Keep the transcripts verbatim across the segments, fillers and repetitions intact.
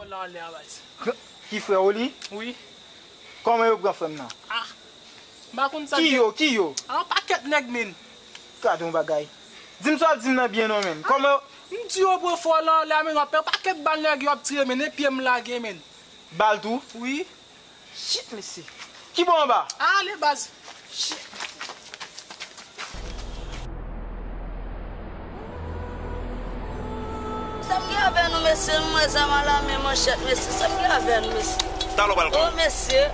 Lan anlè a, baz. Ki frè w li? Wi. Kòman yo pran frè m nan? Ah, m pa konn sa. Ki yo? Ki yo? Ah, yon pakèt nèg, men. Gade yon bagay. Di m sa w ap di m nan byen non, men. Kòman yo? M di yo pran frè w lan anlè a, men, w ap pè pakèt bal nèg yo ap tire, men, e pye m lage, men. Bal tou? Wi. Shit, mesye. Ki bò anba? Ale, baz. Shit. Sa m gen avè nou, mesye? M wè zam a la men, manchèt, mesye. Sa m gen avè nou, mesye? Talè w pral konn. O, mesye.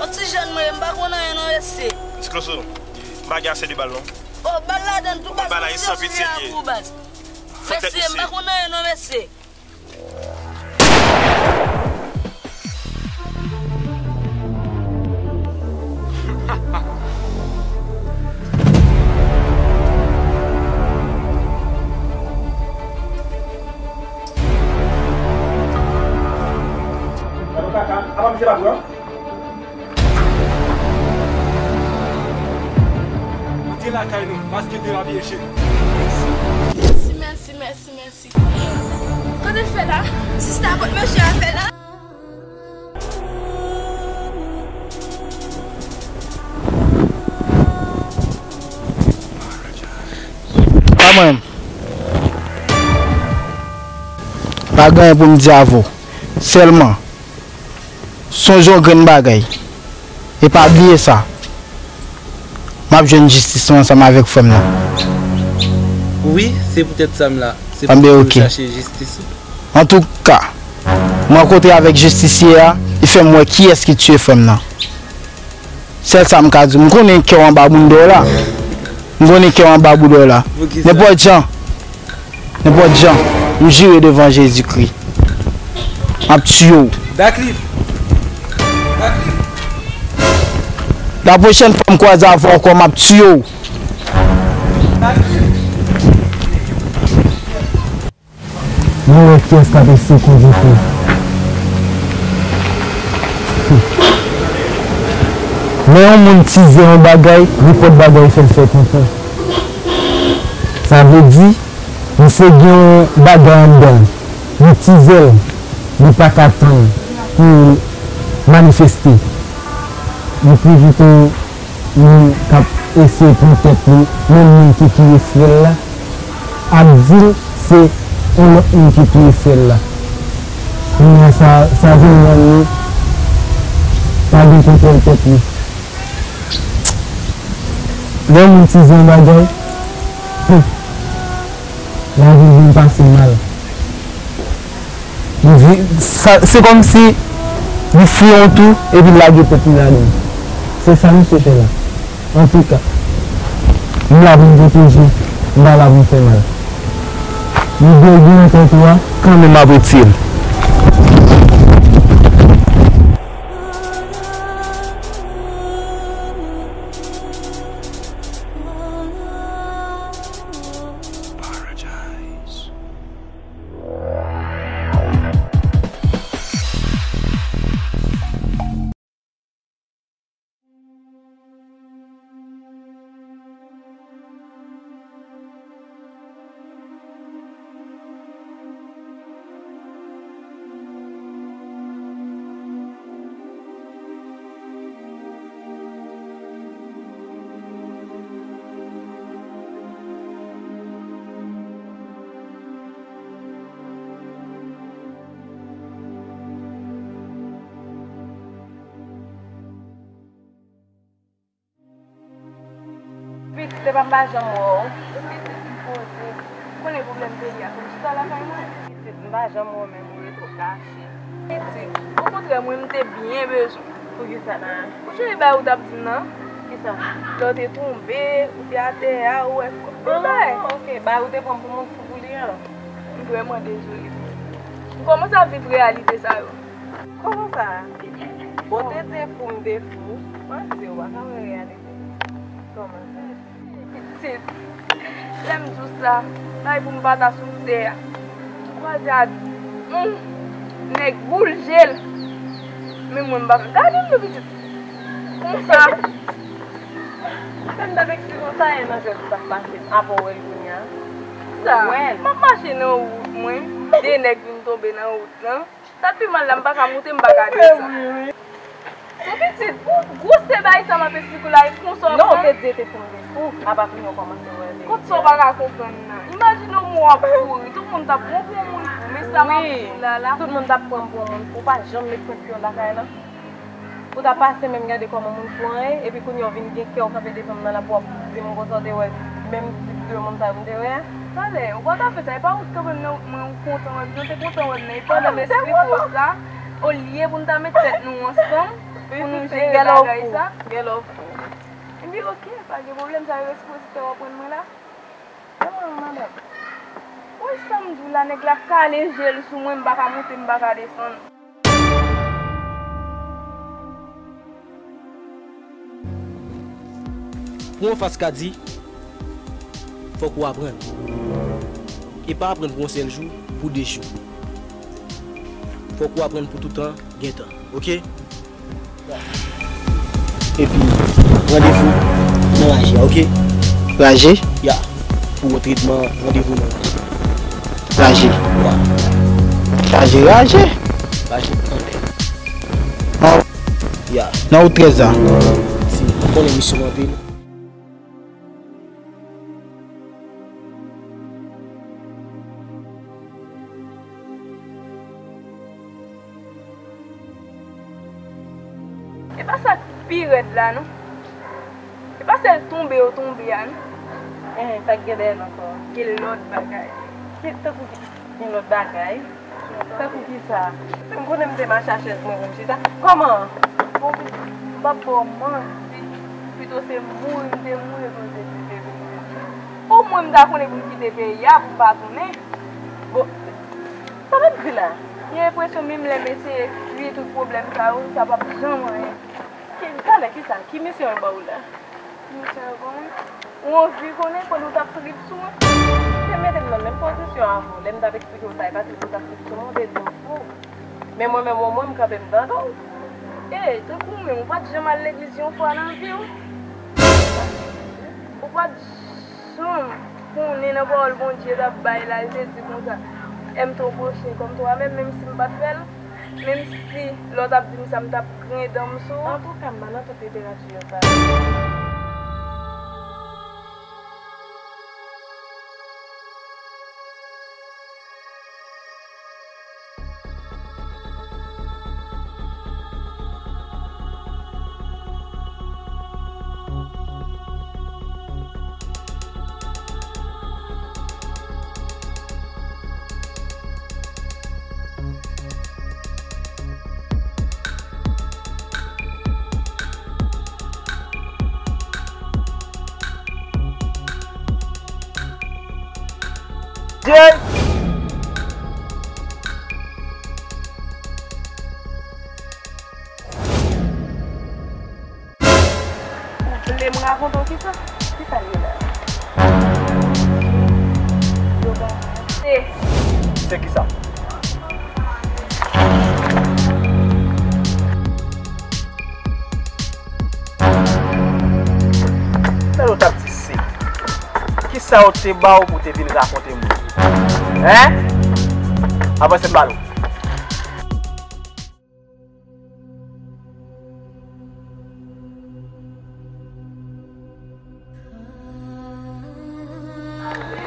Yon ti jèn mwen ye, m pa konn anyen non, mesye. Ti Kloso, m pa gen ase de bal non. O, bal ladan tou, baz. Bal la, e san pitye l ye. Mesye, m pa konn anyen non, mesye. Moute lakay nou, paske derape cheri. Mèsi, mèsi, mèsi, mèsi. Kote l fè la? Sista, kot mesye a fè la? Pa mwen menm. Pa gen anyen pou m di avè w. Sèlman, sonje yon grenn bagay. E pa bliye sa. M ap jwenn jistis mwen ansanm avèk frè m nan. Wi, se poutèt sa m la. Se pou m chache jistis ou. Antouka, m rankontre avèk jistisye a, li fè m wè kiyès ki tiye frè m nan. Sèl sa m ka di w, m konnen kè w anba bounda w la. M konnen kè w anba bounda w la. Nenpòt jan, nenpòt jan, m jire devan Jezikri. M ap tiye w. Dakliv. Dakliv. Lapwochèn fwa m kwaze avè w ankò, m ap tiye w. Nou wè kiyès k ap eseye kondui tou. Lè yon moun tizè yon bagay, nenpòt bagay fè l fè kontan. Sa vle di, misye gen yon bagay anndan l. Li tizè l, li pa ka tann pou l manifeste. Li pi vit yon moun k ap eseye pran tèt li, menm moun ki touye frè l la, ap di l se yon lòt moun ki touye frè l la. Kounye a sa, sa vin rann li pa gen kontwòl tèt li. Lè yon moun tizè yon bagay, hmm, lavi l vin pase mal. Li vi-, sa, se kòmsi li fouye yon twou epi l lage tèt li ladan l. Se sa misye fè la. Antouka, m la pou m pwoteje, m pa la pou m fè mal. Li dwe gen yon kont ou a, kanmenm m ap retire l. Pitit, epa m pa janm wè w. Pitit, m poze. Ou konnen pwoblèm peyi a, fò m chita lakay mwen. Pitit, m pa janm wè w, menm ou rete w kache. Pitit, okontrè, mwen, m te byen bezwen w. Poukisa, Nana? Ou sonje bagay ou t ap di m nan? Kisa? Lè w te tonbe, ou te atè a, ou wè. Ou wè bagay? Ah, ok, bagay ou te pran m pou moun fou pou li an. M vrèman dezole. M kòmanse ap viv reyalite sa yo. Kòman sa? Bon, te di fou, m te fou. Mwen di w pa ka wè reyalite. Kòman sa? Pitit, lè m di w sa, bay pou m pa ta sou tè a. M kwaze ak, hmm, nèg boul je l. Men mwen m pa ka gade m non, pitit. Konsa. Fè m ta eksplike w sa ye nan jwèt ou t ap mache, apre w wè l kounye a. Sa, m ap mache nan wout mwen, de nèg vin tonbe nan wout lan. Sa t pi mal la, m pa ka moute, m pa ka desann. Wi, wi. Mon pitit, pou gwosè bagay sa m ap esplike w la, e konsa w ap pran? Non, ou te di e te pou m vin fou, apa kounye a w kòmanse wè verite. Kot sa w pa ka konprann nan? Imajine w mwen w ap kouri, tout moun t ap pran w pou yon moun fou, men sa m ap di w la la. Wi, tout moun t ap pran m pou yon moun fou, pa janm met pwent pye w lakay lan. Ou ta pase menm gade kòman moun fou an ye, epi kounye a w vin gen kè w kanpe devan m nan la pou w ap di m konsa w te wè menm tip de moun sa yo m te wè a. Talè, ou pa ta fè sa, e pa ou t kanpe m nan, mwen ou kontan wè m, non, te kontan wè m nan, e pandan m esplike w sa, olye pou n ta met tèt nou ansanm, pou nou jere bagay sa. Gen lè w fou. Ebyen, oke, pa gen pwoblèm, sa yo ekspoze w ap pran mwen la. Kòman, madanm? Ou wè sa m di w la, nèg la kale je l sou mwen, m pa ka moute, m pa ka desann. Pou yon fas ka di, fòk ou aprann. E pa aprann pou yon sèl jou, pou de jou. Fòk ou aprann pou toutan gen tan, oke? Epi, randevou nan Raje a, oke? Raje? Ya. Pou yon tretman, randevou nan Raje. Raje? Ya. Raje, Raje? Raje, anpil. Nan wout trèz la? Ya. Nan wout trèz la? Si, ou konnen misyon anpil. E pa sa k pi rèd la, non. E pa sèl tonbe yo tonbe a, non. Enhen, sa k gen dèyè l ankò? Gen lòt bagay. Ki, tankou ki, gen lòt bagay? Tankou kisa? Si m konnen m te mache a chèz mwen pou m chita. Kòman? Bon, m p ap ba w manti. Pito se mouri m te mouri pou m te kite peyi a. Omwen m ta konnen pou m kite peyi a, pou m pa tounen. Bon, sa w ap di la? Gen enpresyon menm lè m eseye fui tout pwoblèm sa yo, sa p ap janm anyen. Ki, talè, kisa? Ki misyon yo ba w la? Ki misyon yo ba mwen? Ou anvi konnen pandan w t ap trip sou mwen? Ou te mete m nan menm pozisyon avè w. Lè m t ap eksplike w sa, e pa trip ou t ap trip sou mwen, ou te di m fou. Men mwen menm, omwen, m kanpe m tande w. Ey, tankou mwen, ou pa t janm al legliz yon fwa nan vi w? Ou pa t janm konnen nan pawòl Bondye t ap bay la, li te di konsa, aime ton prochain comme toi-même, menm si m pa t fè l, menm si lè w t ap di m sa, m t ap griyen dan m sou ou. Antouka, m pa nan tout literati yo sa. Jay! Ou vle m rakonte w kisa? Kisa l ye la? Yo ba. Se. Se kisa? Sa yo t ap di se. Kisa yo te ba w pou te vin rakonte moun? Hein? Avanse m ba l ou.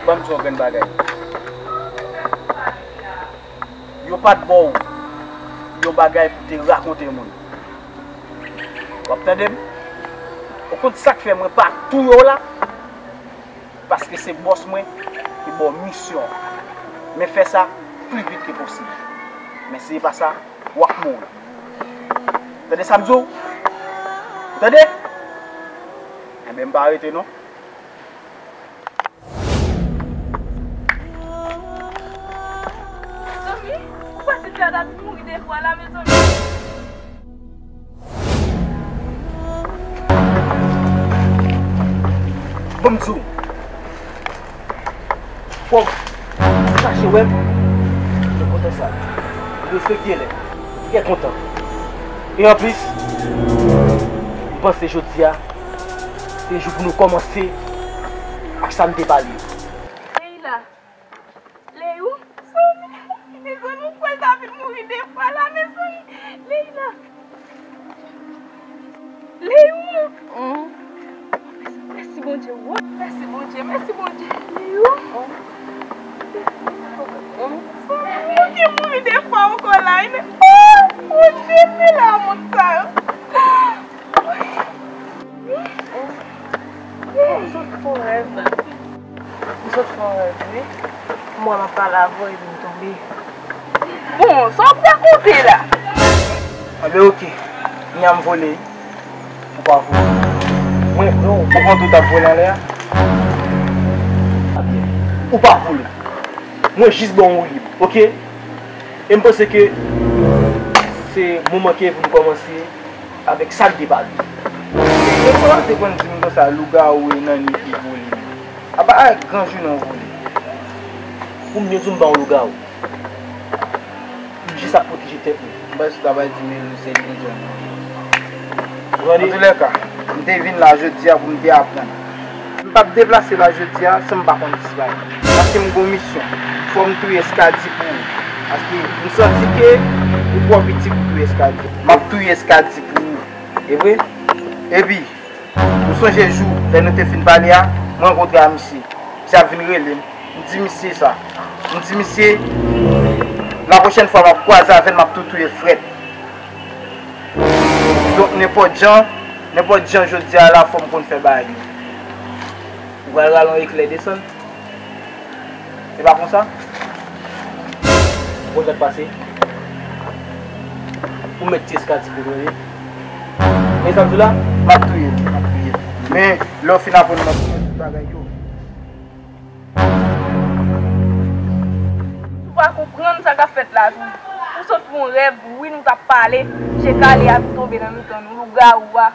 Ban m di w yon grenn bagay. Yo pa t ba w yon bagay pou te rakonte moun. W ap tande m? Ou konn sa k fè mwen pa touye w la? Paske se bòs mwen ki ba w misyon an. Men fè sa pli vit ke posib. Men si se pa sa, w ap mouri. Tande sa m di w? Ou tande? Enben, m pa rete non. Mezanmi, ou panse Fèyad ap mouri de fwa la, mezanmi? Ban m di w. Fò w chache wè m. Mwen kontan sa. Respekte lè. Trè kontan. E anplis, m panse jodi a, se jou pou nou kòmanse ak sa n te pale. Leila. Leyou. Mezanmi, ou kwè l ta vin mouri de fwa? Oh, Bondye, men la moun sa yo. M sot fè yon rèv. M sot fè yon rèv, wi. M wè m ap pale avè w epi m tonbe. Bon, sa w ap rakonte la? Anben, oke. Kounya m vole. Ou pa vole. Mwen, non, ou konprann tou t ap vole anlè a? Ou pa vole. Mwen jis ba w woulib, oke? E m panse ke se moman ke pou n kòmanse avèk sa k depa li. E kòman w te konn di m konsa lougawou e nanny ki vole? Apa avèk gran jounen w vole? Pou m byen di w, m pa yon lougawou. M jis ap pwoteje tèt mwen. M panse w ta pral di m se lizòn. Ou tande? Antoulèka, m te vin la jodi a pou m te aprann. M p ap deplase la jodi a san m pa konn disparèt. Paske m gon misyon. Fò m touye Eskadi pou ou. Paske m santi ke ou twò piti pou touye Eskadi. M ap touye Eskadi pou ou. E vre? Epi, ou sonje jou lè nou te fin pale a, mwen rankontre a misye. Misye ap vin rele m. M di misye sa. M di misye, la pwochèn fwa m ap kwaze avè l, m ap tou touye l frèt. Donk, nenpòt jan, nenpòt jan jodi a la, fò m konn fè bagay yo. Ou pral rale yon eklè desann? Se pa konsa? Ou konn sa k pase? Ou mèt ti Eskadi pou mwen, wi. Men sa m di w la? M ap touye l, m ap touye l. Men, lè w fin aprann mwen tout bagay yo. Ou pa konprann sa k ap fèt la tou. Ou sot fè yon rèv, wi, nou t ap pale, je kale a vin tonbe nan mitan nou, lougawou a.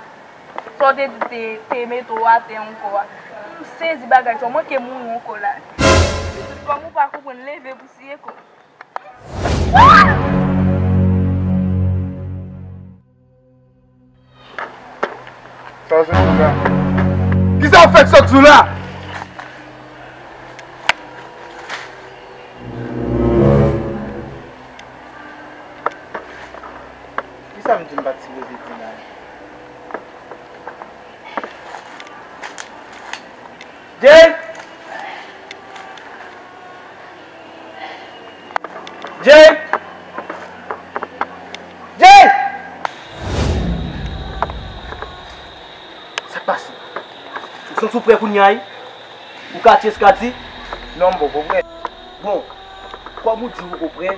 Sa w te di te, te mete w atè ankò a. M sezi bagay sa, w manke mouri ankò la. Pitit fanm ou pa konprann, leve pou siye kò. Sa w sot di la? Kisa w fèk sot di la? Kisa m di m pa t sipoze di la? Jay! Jay! Jay! Sa k pase? Ou santi w prè kounye a, wi? Ou ka tye Eskadi? Non, m poko prè. Bon, kòm ou di ou poko prè,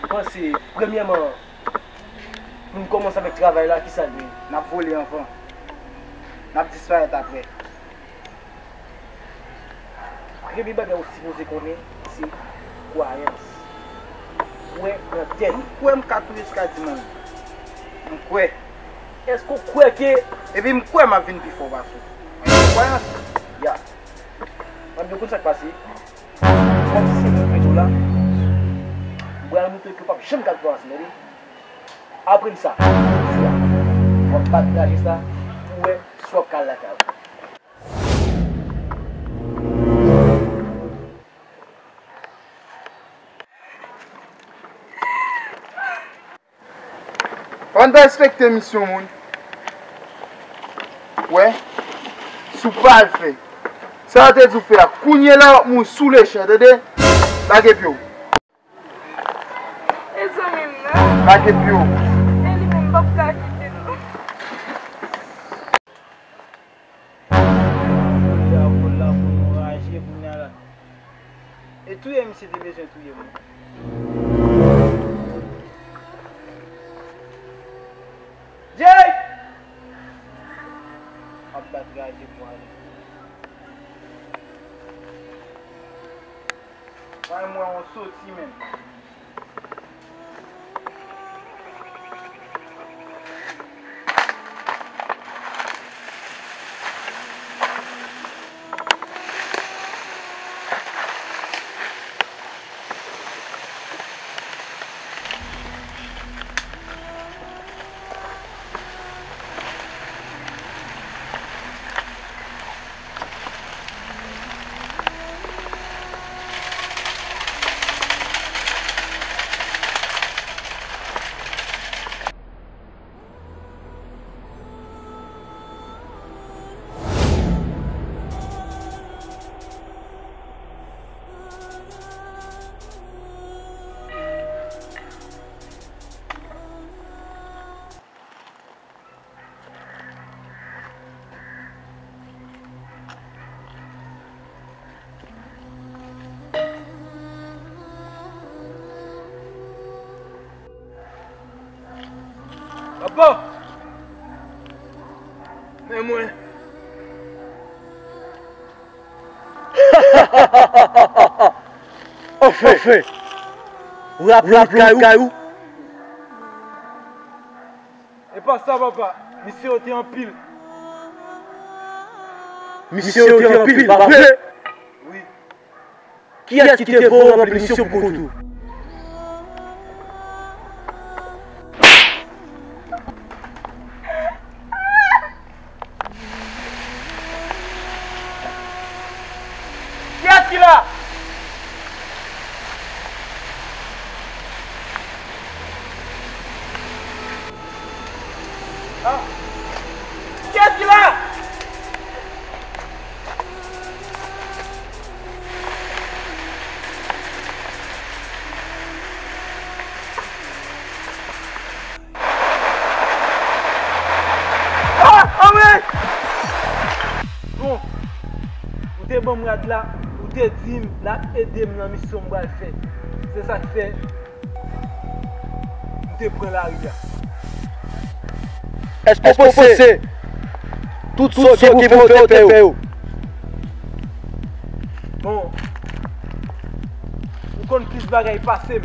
m panse, premyèman, pou n kòmanse avèk travay la, kisa l ye? N ap vole anvan. N ap disparèt apre. Premye bagay ou sipoze konnen, se kwayans. Kwè nan tèt. M kwè m ka touye Eskadi, man. M kwè. Èske w kwè ke... Epi m kwè m ap vin pi fò pase w. Mwen gen kwayans. Ya. Mwen byen konn sa k pase. Kòm se mwen ki mete w la, m pral montre ke w p ap janm ka touye ansanm, tande? Aprann sa, jodi a. W ap bat traje sa pou w wè si w ap ka al lakay ou. Ann pa respekte misyon moun. Wè, si w pa al fè sa yo te di w fè a, kounye la w ap mouri sou lechan, tande? Lage pye w. E zanmi m nan. Lage pye w. E li menm m p ap ka kite l non. Kounye a, kounye a, pou nou raje, kounye a la. E touye misye te bezwen touye mwen. Jay! M ap bat raje pou ale. Mwen, mwen, on soti menm. Bon. Men mwen. Anfen! Ou raple kay ou? E pa sa, papa. Misye yo te anpil. Misye yo te anpil, pa vre? Wi. Kiyès ki te voye w ranpli misyon pou kont ou? Kiyès ki la? Ah. Kiyès ki la? Ah, anmwey! Bon, ou te ban m rad la, ou te di m l ap ede m nan misyon m pral fè. Se sa k fè m te pran lari a. Èske w panse tout sa w gen pou fè w te fè yo? Bon, ou konn plis bagay pase m.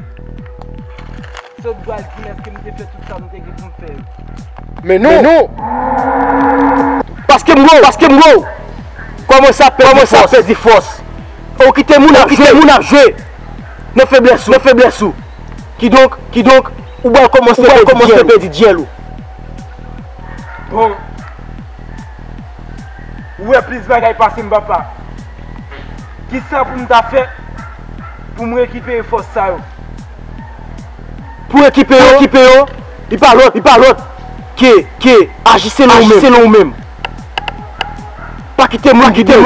Se w k pral di m èske m te fè tout sa m te gen pou m fè yo. Men non! Paske m gwo, paske m gwo! Kòmanse ap pèdi fòs. Ou kite moun ap jwe, moun ap jwe nan feblès ou, nan feblès ou. Kidonk, kidonk, ou pral kòmanse pèdi dyèl ou. Bon. Ou wè plis bagay pase m, papa. Kisa pou m ta fè pou m rekipere fòs sa yo? Pou rekipere yo, rekipere yo, li pa lòt, li pa lòt ke, ke aji selon ou menm. Aji selon ou menm. Pa kite moun gide w.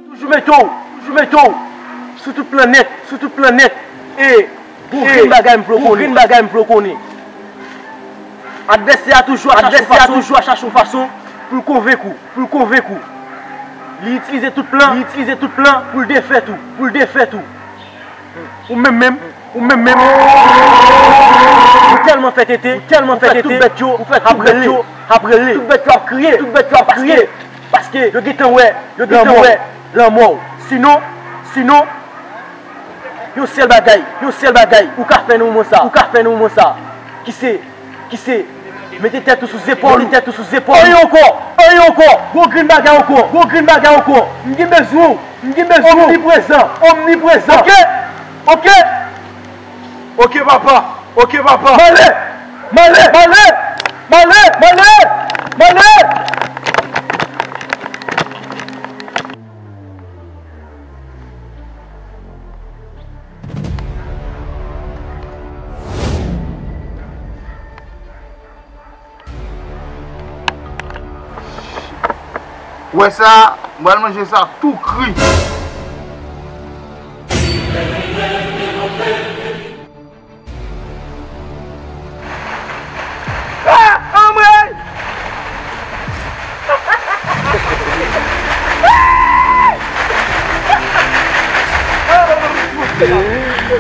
Toujou mete w, toujou mete w sou tout plan nèt, sou tout plan nèt. E pou grenn bagay m vle w konnen, pou grenn bagay m vle w konnen. Advèsè a toujou ap chache yon fason, toujou ap chache yon fason pou l konvenk ou, pou l konvenk ou. Li itilize tout plan, li itilize tout plan pou l defèt ou, pou l defèt ou. Ou menm menm, ou menm menm. Ou tèlman fè tete, ou tèlman fè tete, tout bèt yo ap rele, ap rele. Tout bèt yo ap kriye, tout bèt yo ap kriye. Paske yo gentan wè, yo gentan wè lanmò w. Sinon, sinon, yon sèl bagay, yon sèl bagay ou ka fè nan moman sa, ou ka fè nan moman sa, ki se, ki se mete tèt ou sou zepòl, mete tèt ou sou zepòl. Anyen ankò, anyen ankò, gwo grenn bagay ankò, gwo grenn bagay ankò. M gen bezwen w, m gen bezwen w. Omniprezan, omniprezan. Oke, oke. Oke, papa, oke, papa. M ale, m ale, m ale, m ale, m ale, m ale. Ou wè sa, m pral manje sa tou kri. Ah, anmwey!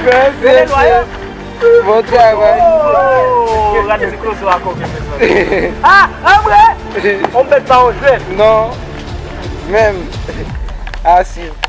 Mèsi, mèsi. Bon travay. Oh, gade ti klozo a koke, mezanmi. Ah, anmwey! On bèt pa on jwèt. Non. Menm. Asiv.